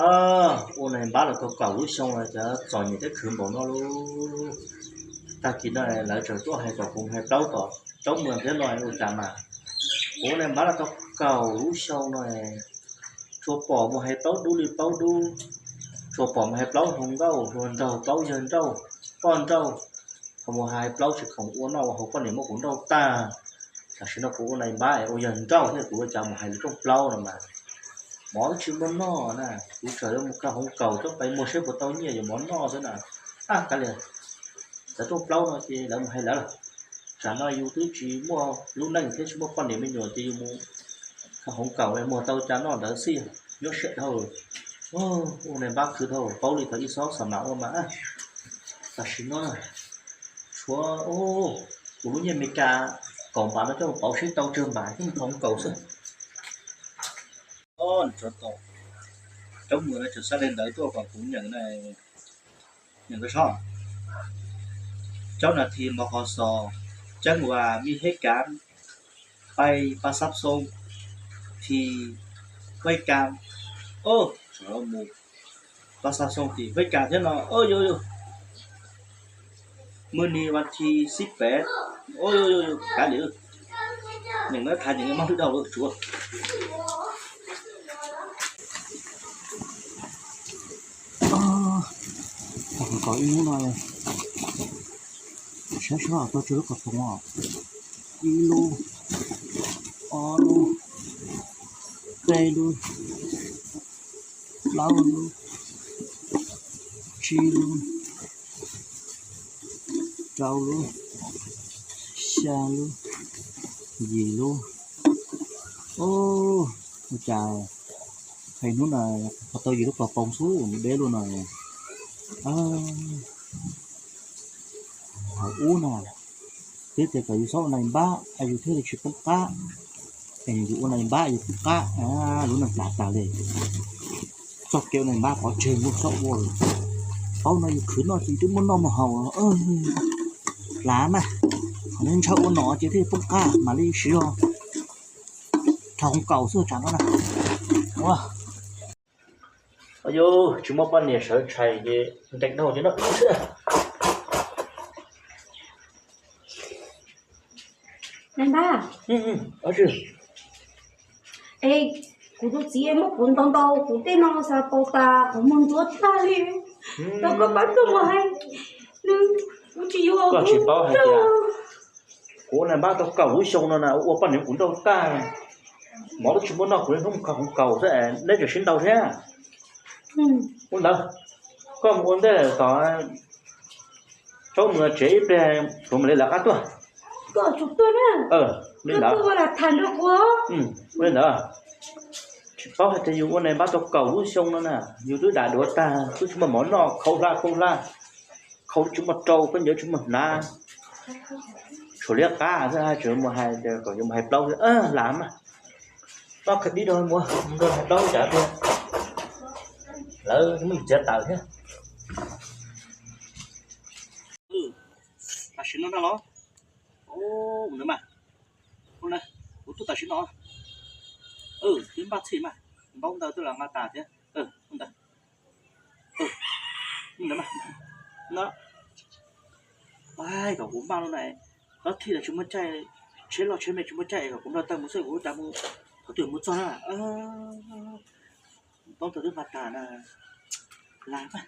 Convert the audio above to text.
Ua nais npab los tau kaum lub xyoo los cas txom nyem thiab khwv npaum no lauj. Tag kis no lawv tseem tuaj hais kom kuv hais plaub tom Caub Muas thiab no ua cas mas. Kuv ua nais npab los tau kaum lub xyoo no, tsuas pom mus hais plaub dub li plaub dub, tsuas pom mus hais plaub hluas nkauj hluas nraug, plaub yawg nrauj, poj nrauj, ho mus hais plaub tsis khoom ua noj ua haus poj niam muab kuv nrauj tag. Tam sim no kuv ua nais npab es ua yawg nrauj thiab kuv ua cas mus hais lawv rooj plaub no mas mov twb tsis muaj noj na, kuv tseem yuav mus khaws hauv kaus coj pais muag seb puas tau nyiaj yuav mov noj xwb na. Ab, kav liam, lawv rooj plaub no ces lawv mus hais lawv. Tsam no yus twb tsis muaj lub neej thiab tsis muaj poj niam me nyuam ces yus mus khaws hauv kaus muag tau cas noj ntawd xij, nyuaj siab dhau. Ua nais npab khwv dhau paub li thaum ib xob xa mas ua mas. Tam sim no tshuav kuv lub nyiaj Meskas kaum npav no coj mus pauv seb tau tsawg npav thiaj mus khaws hauv kaus xwb. Os, nws tsov tom Caub Muas no tseem xa li ntawd tuaj kom kuv nyeem, nyeem nkawd sob. Caub nas thi mov qhov xos, Caub Muas mi heb kav, pais pas xab xoo thi huab kav, mus pas xab xoo thi huab kav thiab no, o yus yus Mws nis vas thi xib pem, o yus yus kav liam, nyeem lawv thaiv nyeem mob lwj dhau lawm tsuav. Kom ib hnub no saib seb tau tsawg lub qhov poom os. Ib lub, ob lub, peb lub, plaub lub, tsib lub, rau lub, xya lub, yim lub. Ua cas hais hnub no ho tau yim lub qhov poom xwb, nws deb luaj no. Thaum ub no twb tias kom yus txhob ua nais npab es yus thiaj li tsis poob qab, es yus ua nais npab yus poob qab, lub neej plav tas li. Txoj kev ua nais npab pov tseg mus txhob ua lawm. Paub no yus khwv noj ces twb muaj noj muaj haus, lav mas, qhov ntshaw ua nom ces thiaj li poob qab mam li siv zog rau hauv kaus xwb tsam no na. Yus tsis muaj poj niam sawv tshais ces ntees dhau ces noj. Nais npab, es kuv tus txiv muab kuv ntau ntau kuv tej no xav paus tas kuv mus ntxuav tag li, rau koj pab tuaj mus hais nws, kuv tsis yuav. Koj tsis paub hais tias kuv ua nais npab tau kaum lub xyoo no na, ua poj niam kuv nrauj tag, mov twb tsis muaj noj kuv li hnub mus kho hauv kaus xwb, neb tseem sib ntaus thiab. Ua ntawd, koj mus ua ntej tom Caub Muas tsev ib pliag, kuv mam li lawv qab tuaj. Li ntawd, ua li ntawd. Tsis paub hais tias yus ua nais npab tau kaum lub xyoo no na, yus twb dam duav tag, twb tsis muaj mov noj, khau hlab khau hlab, khau tsis muaj rau, khaub ncaws tsis muaj hnav, tshuav liab qab xwb, tseem mus hais tias kom yus mus hais plaub, lam mas. Noj khav dib rau mus, mus nrog hais plaub cas tiag, lawv muab yus txiav tawm thiab. Tam sim no no los, ntawd mas, kuv tuaj tam sim no, twb npaj txhij mas, ntaub ntawv twb los nqa tas thiab, ntawd, ntawd, kom kuv npaj lub na, ob thij los tsis muaj caij, tsheb loj tsheb me tsis muaj caij, kom kuv nrog tawg mus xwb, kuv cas mus qhov twg mus txog na. Ntaub ntawv twb nqa tas na, lam mas.